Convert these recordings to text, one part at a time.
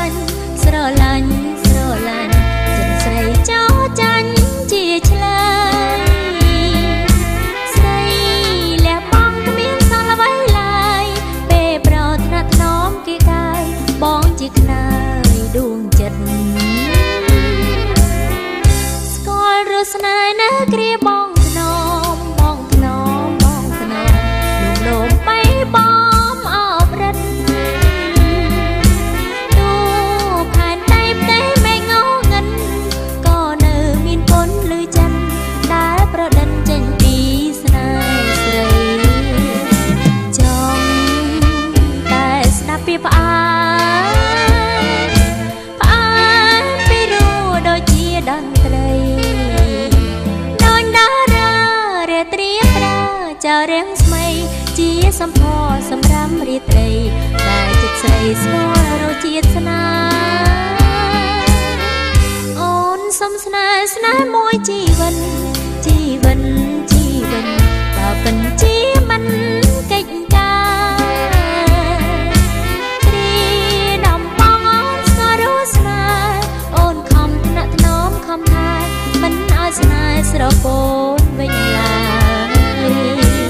លាញ់ស្រឡាញ់ស្រឡាញ់ចិនស្រីចោចាញ់ជាឆ្លើយស្រីលះបង់គ្មានសល់អ្វីឡើយពេលប្រថ្នាក់ថ្នមគេកាយបងជាខ្នើយដួងចិត្តស្គាល់រស្នេហ៍នៅគ្រាបងថ្នមបងថ្នមបងថ្នមលំបីបងអបរិទ្ធទូផែនដីផ្ទៃមេងងិនក៏នៅមានពុនលឺចិនដែលប្រដិនចេញពីស្នេហ៍ស្រីចង់តែស្ដាប់ពីផ្អែមផ្អែមពីរោះដូចជាតន្ត្រីដូចតារារាត្រីប្រាចោរាំងស្មៃជាសម្ផស្សសម្រាប់រាត្រីដែលចិត្តស្រីស្គាល់រសជាតិស្នេហ៍អូនសុំស្នេហ៍ស្នេហ៍មួយជីវិតជីវិតជីវិតបើពិនជាមិនកិច្ចការគ្រាដំបងអូនស្គាល់រសស្នេហ៍អូនខំថ្នាក់ថ្នមខំថែមិនឲ្យស្នេហ៍ស្រពោនវិញឡើយ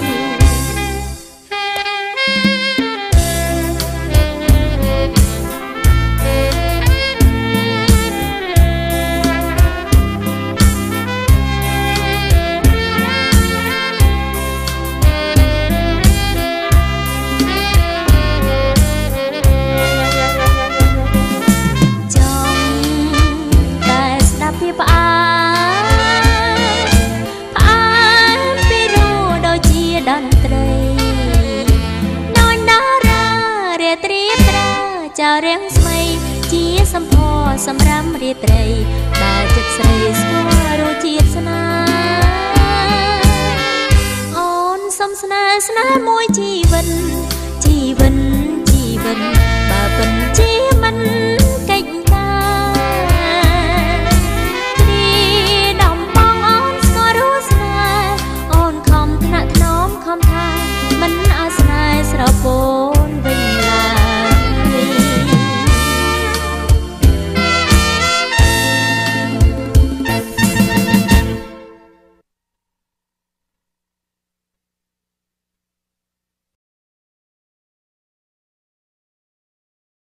ផ្អែមផ្អែមពីរោះដូចជាតន្ត្រីដូចតារារាត្រីប្រាចោរាំងស្មៃជាសម្ផស្សសម្រាប់រាត្រីដែលចិត្តស្រីស្គាល់រសជាតិស្នេហ៍អូនសុំស្នេហ៍ស្នេហ៍មួយជីវិតជីវិតជីវិតបើពិន